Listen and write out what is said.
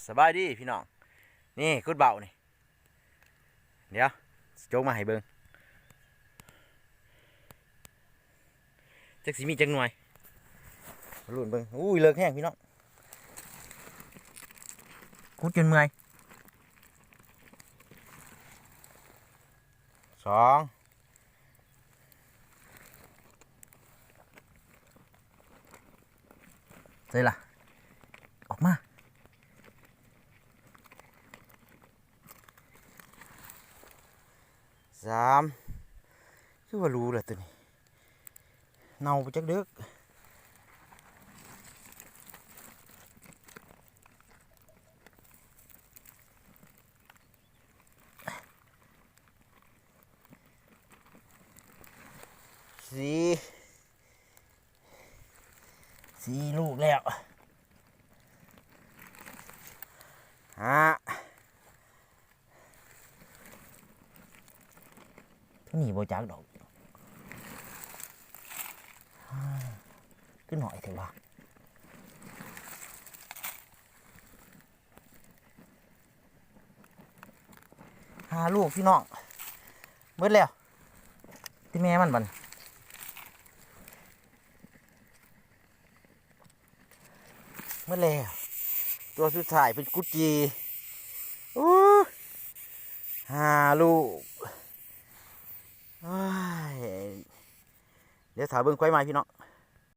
ສະບາຍດີພີ່ນ້ອງ ນີ້ຂຸດເບົານີ້ ດຽວໂຈກມາໃຫ້ເບິ່ງ ຈັກຊິມີຈັກໜ່ວຍ ລຸ້ນເບິ່ງ. ອຸ້ຍ ເລິກແຮງພີ່ນ້ອງ ຂຸດຈົນເມື່ອຍ. ສອງ ໃສ່ລະ ອອກມາ. ສາມ ຄືວ່າຫຼູລະໂຕນີ້ ເນົ່າໄປຈັກເດີກ. ສີ່ ສີ່ລູກແລ້ວ ຫ້າ ໂຕນີ້ບໍ່ຈັກດອກ ຄືໜ້ອຍແທ້ວະ. ຫ້າລູກພີ່ນ້ອງ ເບິດແລ້ວ ທີ່ແມ່ມັນບັດນີ້ ເບິດແລ້ວ. ຕົວສຸດທ້າຍເປັນກຸດຈີ່ ໂອ້ ຫ້າລູກ. ໂອ້ຍ ດຽວຖ້າເບິ່ງໄຟໃໝ່ພີ່ນ້ອງ.